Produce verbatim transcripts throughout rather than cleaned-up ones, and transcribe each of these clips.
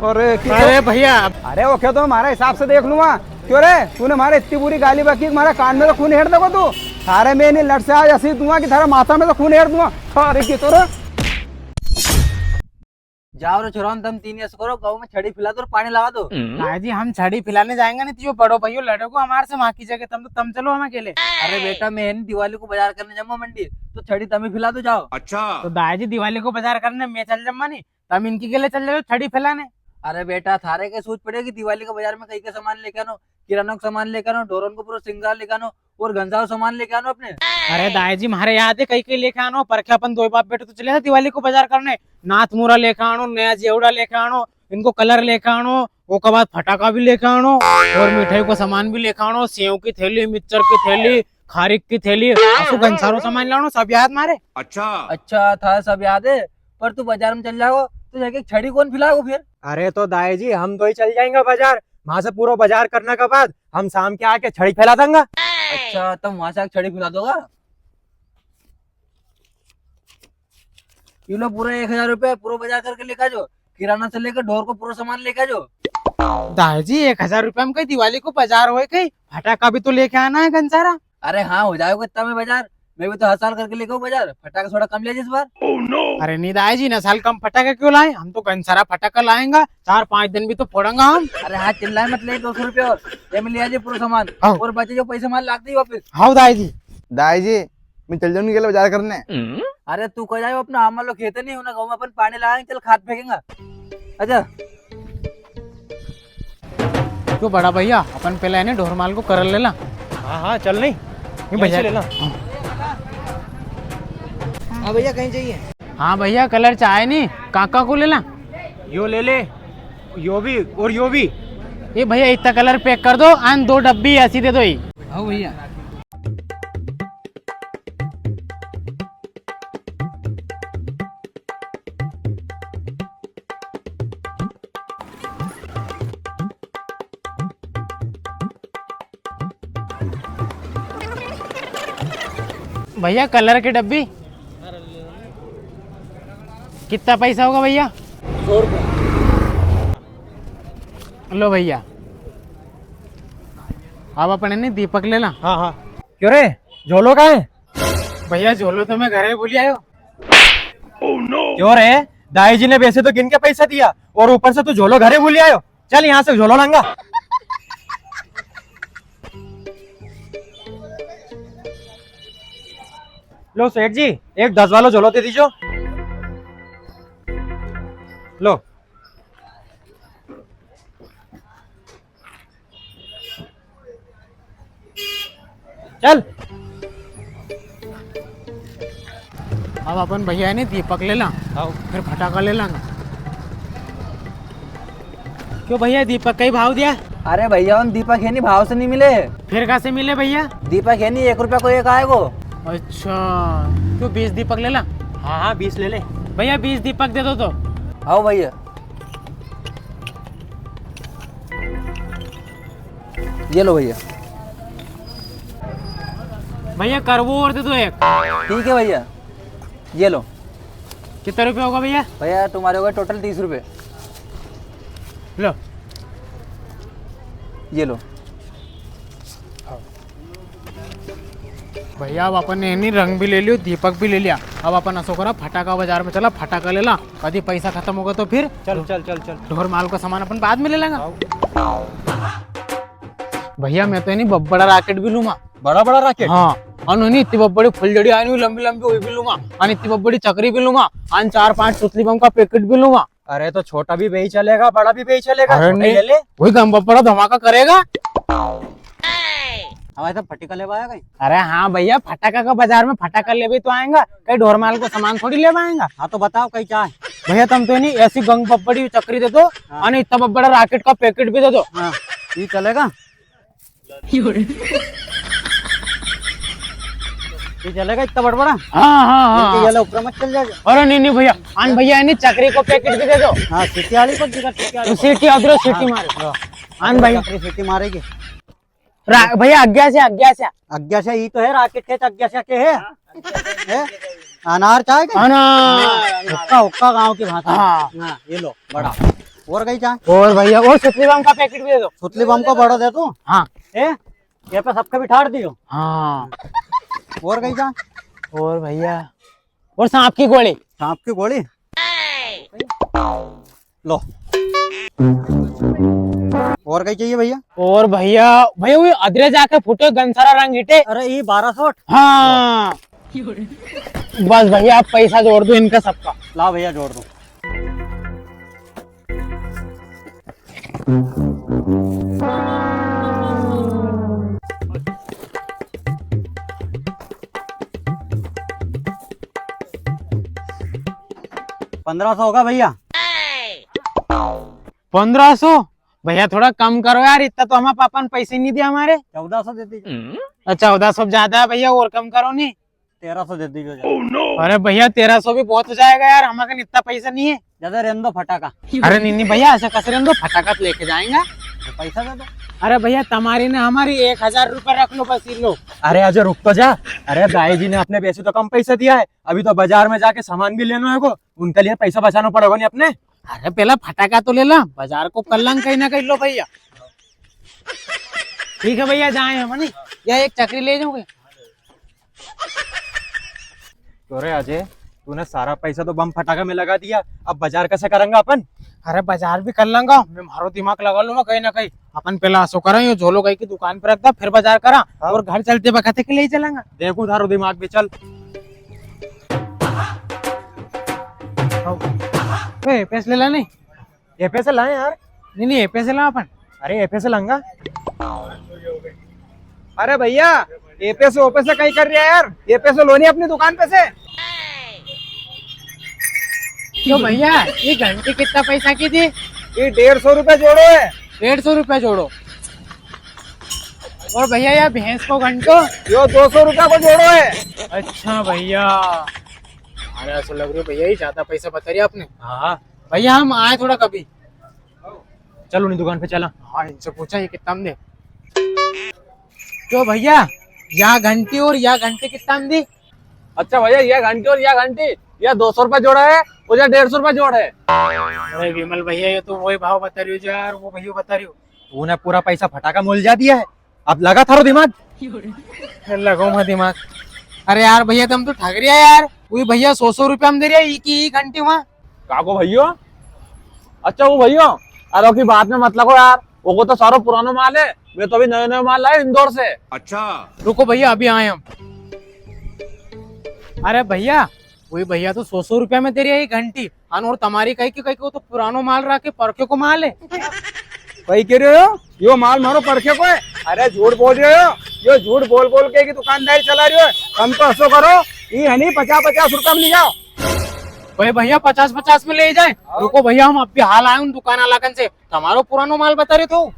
अरे, की अरे भैया। अरे, ओके, तो म्हारा हिसाब से देख लूंगा। क्यों रे, तूने म्हारे इतनी बुरी गाली बकी कि म्हारा कान में तो खून हेर देखो तू। थारे में नी लट से आज ऐसी दूंगा कि थारा माथा में तो खून हेर दूंगा। थारे की तो रे। जाओ रे छोराओ, तम तीन ऐसो करो, गाँव में छड़ी फैला दो और पानी लगा दो। दाई जी, हम छड़ी फैलाने जाएंगे नी, तो यो बड़ो भैयो लड़ेगो हमारे से वहाँ की जगह, तम तो, तम चलो हम अकेले। अरे बेटा, मैं है नी दिवाली को बाजार करने जाऊंगा मंडी, तो छड़ी तमी फैला दो, जाओ। अच्छा। तो दाई जी, दिवाली को बाजार करने मैं चल जाऊंगा नी, तम इनकी गेले चल जाओ छड़ी फैलाने। अरे बेटा, थारे के सूझ पड़ेगी दिवाली के बाजार में कई के सामान लेके आनो, किराना को सामान लेके आनो, ढोरन को पूरा श्रृंगार लेके आनो और घनसारो सामान लेके आनो अपने। अरे दाई जी, म्हारे याद है कई कई लेके आनो, पर क्या अपन दो बाप बेटे तो चले था दिवाली को बाजार करने। नाथ मूरा लेके आनो, नया जेवड़ा लेके आनो, इनको कलर लेके आनो, ओका बाद फटाका भी लेके आनो और मिठाई को सामान भी लेके आनो, सेव की थैली, मिक्सचर की थैली, खारिक की थैली, असो घनसारो सामान लानो, सब याद म्हारे। अच्छा। अच्छा, था सब याद है, पर तू बाजार में चल जाओ तो जाके छड़ी कौन फैलाओ फिर? अरे तो दाई जी, हम तो ही चल जाएंगे बाजार, वहां से पूरा बाजार करने के बाद हम शाम के आके छड़ी फैला देंगे। अच्छा, तुम वहां से आके छड़ी फैला दोगा? ये लो पूरा एक हजार रुपया, पूरो बाजार करके लेके आ जाओ, किराना से लेकर ढोर को पूरा सामान लेके आ जाओ। दाई जी, एक हजार रुपया में कई दिवाली को बाजार होए कई? फटाका भी तो लेके आना है घनसारा। अरे हाँ, हो जाएगा इतना में बाजार, मैं भी तो हर साल करके लेके आऊँ बाजार, फटाका थोड़ा कम ले इस बार। अरे नी दाई जी, इना साल कम फटाका क्यों लाए, हम तो घनसारा फटाका लाएंगा, चार पाँच दिन भी तो फोड़ेंगा हम। अरे हाँ, चिल्लाए मत, ले दो सौ रुपया और ये में ले आजे पूरा सामान। हाँ। और बचे जो पैसे माल लाते ही वापस। हाँ दाई जी। दाई जी, मैं चल जाऊँ नी गेले बाजार करने। अरे तू कह जाए, अपना आम वालो खेत नी होना, गाँव में अपन पानी लगाएंगे, चल खाद फेंकेंगा। अच्छा। क्यों बड़ा भैया, अपन पहले है नी ढोर माल को कर लेला। हाँ हाँ, चल नी। ये यहीं से भैया लेला। हाँ। हाँ भैया, कहीं चाहिए? हाँ भैया, कलर चाहे नी, काका को लेला। यो ले ले, यो भी और यो भी। ये भैया, इतना कलर पैक कर दो, अन दो डब्बी ऐसी दे दो ही। हाँ भैया। भैया, कलर की डब्बी। कितना पैसा होगा भैया? सौ रुपया। लो भैया, अब अपन है नी दीपक लेला। हाँ हाँ। क्यों रे, झोलो कहाँ है? भैया, झोलो तो मैं घरे भूली आयो। क्यों रे, दाई जी ने वैसे तो गिन के पैसा दिया और ऊपर से तू झोलो घरे भूली आयो। चल यहाँ से झोलो लांगा। लो सेठ जी, एक दस वालो झोलो दे दीजो। लो। चल। अब अपन भैया है नी दीपक लेला, हाँ। फिर फटाका लेला। क्यों भैया, दीपक कई भाव दिया? अरे भैया, उन दीपक है नी, भाव से नी मिले। फिर कहाँ से मिले भैया? दीपक है नी, एक रुपया को एक आएगो। अच्छा, क्यों बीस दीपक लेला? हाँ हाँ, बीस ले ले। भैया, बीस दीपक दे दो तो। हाँ भैया। ये लो भैया। भैया, करवो और दे दो एक। ठीक है भैया, ये लो। कितना रुपया होगा भैया? भैया, तुम्हारे हो गए टोटल तीस रुपये। लो। ये लो। भैया, अब अपन ने नी रंग भी ले लियो, दीपक भी ले लिया। अब अपन असो करा, फटाका बाजार में चला, फटाका ले ला। कदी पैसा खत्म होगा तो फिर चल, चल, चल, चल। ढोर माल का सामान अपन बाद में ले लेंगा। आओ। भैया, मैं तो है नी बब्बड़ा राकेट भी लूंगा। बड़ा बड़ा राकेट? हाँ। अन है नी इतनी बब्बड़ी फुलझड़ी आए नी, लंबी लंबी, वही भी लूंगा। अन इतनी बब्बड़ी चकरी भी लूंगा। अन चार पांच सुतली बम का पैकेट भी लूंगा। अरे, तो छोटा भी बेई चलेगा, बड़ा भी बेई चलेगा, अरे छोटा ही नहीं, ले ले। वही गम बब्बड़ा धमाका करेगा। हमारे तो फटाका लेवा आया कई? अरे हाँ भैया, फटाका का बाजार में फटाका लेवे तो आएगा, कई ढोर माल को सामान थोड़ी लेवा आएगा। हाँ, तो बताओ कई चाहे? भैया, तम तो है नी ऐसी गंग बब्बड़ी चकरी दे दो, हाँ। अने इतना बब्बड़ा राकेट का पैकेट भी दे दो। हाँ, ये चलेगा? ये चलेगा इतना बड़बड़ा? हाँ, हाँ, हाँ। ये वाला ऊपर मत चल जाएगा। अरे नहीं, नहीं भैया, आन भैया, इन्हें चकरी को पैकेट भी दे दो। हाँ, सीटी वाली को दिखा, सीटी वाली तो को। सीटी, अदरो सीटी हाँ, मारे। हाँ। आन भाई। चकरी सीटी मारेगी। रा-, भैया, आज्ञा से, आज्ञा से। आज्ञा से, ये तो है, राकेट के आज्ञा से के है? हैं? अनार चाहे क्या? अनार। हुक्का, हुक्का गांव की भाषा। हाँ। हाँ, ये लो, बड़ा। और कई चाय? और भैया, और सुतली बम का पैकेट भी दे दो। सुतली बम को बड़ो दे तू। हाँ। ए, ये पे सबके बिठाड़ दियो। हाँ। और कई चाय? और भैया, और सांप की गोली। सांप की गोली? लो। और कई चाहिए भैया? और भैया, भैया वो अदरे जाके फूटे गनसारा रंग ईटे। अरे, ये बारह सौ। हाँ। बस भैया, आप पैसा जोड़ दो इनका सबका। लाओ भैया, जोड़ दो। पन्द्रह सौ होगा भैया। पन्द्रह सौ? भैया, थोड़ा कम करो यार, इतना तो हमारे पापा ने पैसे नहीं दिया हमारे। चौदह सौ दे दीजिए। अच्छा, चौदह सौ ज्यादा है भैया, और कम करो नी। तेरह सौ दे दीजिए। अरे भैया, तेरह सौ भी बहुत हो जाएगा यार, हमारे कने इतना पैसा नहीं है। ज्यादा रहने दो फटाका। अरे नहीं नहीं भैया, ऐसा कैसे रहने दो, फटाका तो लेके जाएंगे। तो पैसा दे दो। अरे भैया, तुम्हारी ने हमारी, एक हजार रुपए रख लो बस, ये लो। अरे अजय, रुक तो जा। अरे दाई जी ने अपने वैसे तो कम पैसा दिया है, अभी तो बाजार में जाके सामान भी लेना होगा, उनके लिए पैसा बचाना पड़ेगा नहीं अपने। अरे पहला फटाका तो ले ला, बाजार को कर लांग कहीं ना कहीं। लो भैया। ठीक है भैया, जाए हम, है नी? या एक चकरी ले जाओगे? तो रे अजय, तूने सारा पैसा तो बम फटाका में लगा दिया, अब बाजार कैसे करेंगे अपन? अरे बाजार भी कर लांगा, मैं मारो दिमाग लगा लूंगा कहीं ना कहीं। अपन पहला असो करा, यो झोलो कहीं की दुकान पे रख दा, फिर बाजार करा, हाँ। और घर चलते बखत के ले चलांगा। देखो थारो दिमाग भी, चल। ए, पैसे ले ला नी। ए पैसे लाए यार। नहीं, नहीं, ए पैसे ला अपन। अरे, ए पैसे लाऊंगा। अरे भैया, ए पैसे, ओ पैसे कहीं कर रिया है यार। ए पैसे लो नी अपनी दुकान पे से। क्यों भैया, ये घंटी कितना पैसा की थी? ये डेढ़ सौ रुपया जोड़ो है। डेढ़ सौ रुपया जोड़ो। और भैया, या भैंस को घंटो? यो दो सौ रुपया को जोड़ो है। अच्छा भैया, अरे ऐसा लग रहा है भैया, ये ज्यादा पैसा बता रिया आपने। हाँ। भैया, हम आए थोड़ा कभी। चलो, उनी दुकान पे चला। हाँ, इनसे पूछा, ये कितना में दे। क्यों भैया, या घंटी और या घंटी कितना में दी? अच्छा भैया, या घंटी और या घंटी, या दो सौ रुपया जोड़ा है और या डेढ़ सौ रुपया जोड़ा है। अरे विमल भैया, ये तो वही भाव बता रियो जो यार, वो भैया बता रियो। तूने पूरा पैसा फटाका में उलझा दिया है, अब लगा थारो दिमाग। लगाओ मैं दिमाग। अरे यार भैया, तम तो ठग रिया यार, वही भैया सौ सौ रुपया में दे रिया, एक ही घंटी वहाँ। काको भैया? अच्छा वो भैया, अरे ओकी बात में मत लगो यार, ओको तो सारो पुरानो माल है, मैं तो अभी नयो नयो माल लायो इंदौर से। अच्छा। रुको भैया, अभी आए हम। अरे भैया, वही भैया तो सौ सौ रुपया में दे रिया है ये घंटी, अन और तमारी कही कि, कही कि वो तो पुरानो माल राखे, परखे को माल है। कही कह रियो हो? यो माल मारो परखे को है। अरे झूठ बोल रियो हो, यो झूठ बोल बोल के की दुकानदारी चला रियो है। तम तो असो करो, ई है नी पचास पचास रुपया में ले जाओ। भाई भैया पचास पचास में ले जाए। रुको भैया, हम अभी हाल आए उन दुकान वाला कन से, तमारो पुरानो माल बता रियो थो।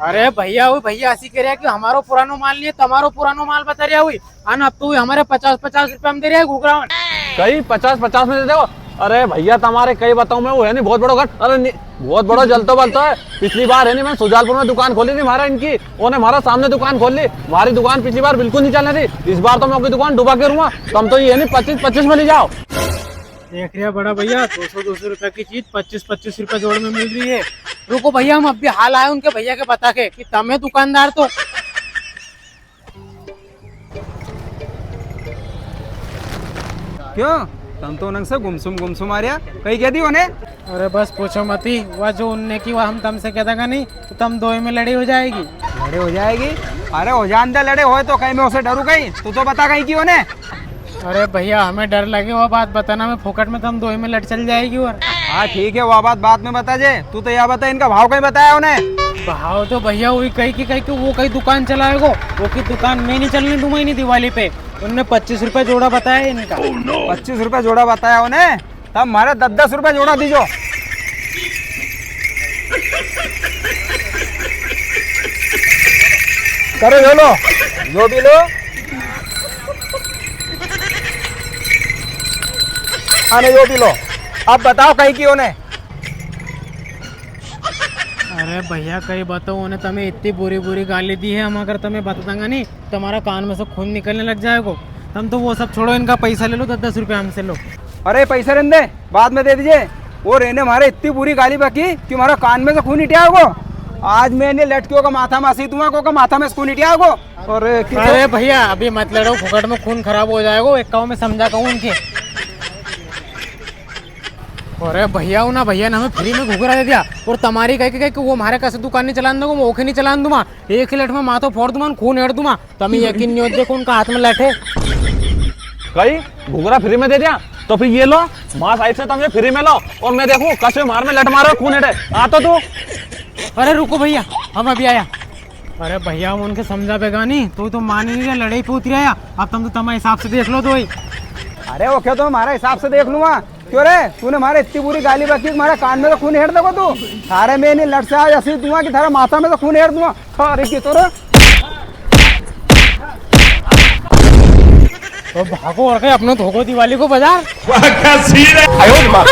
अरे भैया, वो भैया ऐसी कह रिया कि हमारो पुरानो माल नी है, तमारो पुरानो माल बता रिया हुई। अन अब तो हमारे पचास पचास रुपया में दे रिया है घुघरावन। कई पचास पचास में दे दो। अरे भैया, तमारे कई बताऊं मैं, वो है नी बहुत बड़ो घट-, अरे नी, बहुत बड़ो जलतो बलतो है। पिछली बार है नी, मैंने सुजालपुर में दुकान खोली थी म्हारा इनकी, उन्हें म्हारा सामने दुकान खोल ली। म्हारी दुकान पिछली बार बिल्कुल नी चलने दी, इस बार तो मैं उनकी दुकान डुबा के रूंगा। तम तो ये है नी पच्चीस पच्चीस में ले जाओ। देख रिया बड़ा भैया, दो सौ दो सौ रुपया की चीज पच्चीस पच्चीस रुपया जोड़ में मिल री है। रुको भैया, हम अभी हाल आए उनके भैया के बता के कि तमे दुकानदार तो। क्यों, तम तो उनंग से गुमसुम गुमसुम आ रिया, कई कह दी उन्हें? अरे बस पूछो मती, वा जो उनने की वा हम तमसे कह देगा नी, तो तम दोई में लड़ई हो जाएगी। लड़ई हो जाएगी? अरे हो जान दे, लड़ई होए तो कई मैं उसे डरूं कई? तू तो बता कई की उन्हें। अरे भैया, हमें डर लगे वा बात बताना में, फोकट में तम दोई में लड़ चल जाएगी। और हाँ ठीक है, वा बात बाद में बता जे, तू तो या बता इनका भाव कई बताया उन्हें? भाव तो भैया वही कई की, कई की वो कई दुकान चलाएगो, वो की दुकान मैं नी चलने दूंगा इनी दिवाली पे। उनने पच्चीस रुपया जोड़ा बताया इनका। पच्चीस रुपया जोड़ा बताया उन्हें? तम म्हारे दस दस रुपया जोड़ा दीजो। करो, यो लो, यो भी लो। अने यो भी लो। अब बताओ कई की उन्हें। अरे भैया, कई बताऊं, उन्हें तमे इतनी बुरी बुरी गाली दी है, हम अगर तमे बता देंगा नी, तमारा कान में से खून निकलने लग जाएगो। तम तो वो सब छोड़ो, इनका पैसा ले लो, दस दस रुपया हमसे लो। अरे पैसा रहने दे, बाद में दे दीजे। और इने म्हारे इतनी बुरी गाली बकी कि म्हारा कान में से खून हिटिया होगो। आज मैं इने लटकियो का माथा में असी दूंगा, को का माथा में से खून हिटिया होगो। अरे, कि अरे भैया, अभी मत लड़ो, फुकट में खून खराब हो जाएगो। एक काव में समझा कहूँ उनके। अरे भैया, उना भैया ने हमें फ्री में घुघरा दे दिया और तमारी कह के, कह के वो म्हारे कसे दुकान नी चलान दूंगा, वो ओखे नी चलान दूंगा। एक ही लठ में माथो फोड़ दूंगा, खून हेड़ दूंगा। तमे यकीन नी हो, देखो उनका हाथ में लठ है। कई घुघरा फ्री में दे दिया, तो फिर ये लो, माँ साइड से तम ये फ्री में लो, और मैं देखूं कसे मार में लठ मारो, खून हेड़े। आ तो तू। अरे रुको भैया, हम अभी आया। अरे भैया, हम उनके समझा बेगा नी, तो, तो माने नी, लड़ाई पे उतरी आया। अब तम तो तमारे हिसाब से देख लो तो ही। अरे वो क्या, तो हमारा हिसाब से देख लूंगा। क्यों रे, तूने म्हारे इतनी बुरी गाली बकी, म्हारे कान में तो खून हेड़ देगो तू। थारे में इनी लठ से आज असी दूंगा कि थारे माथा में तो खून हेड़ दूंगा। थारे की तो रे। तो भागो और कहीं अपनो धोखो दिवाली को बाजार। वाह, क्या सीन है। आयो रे माँ।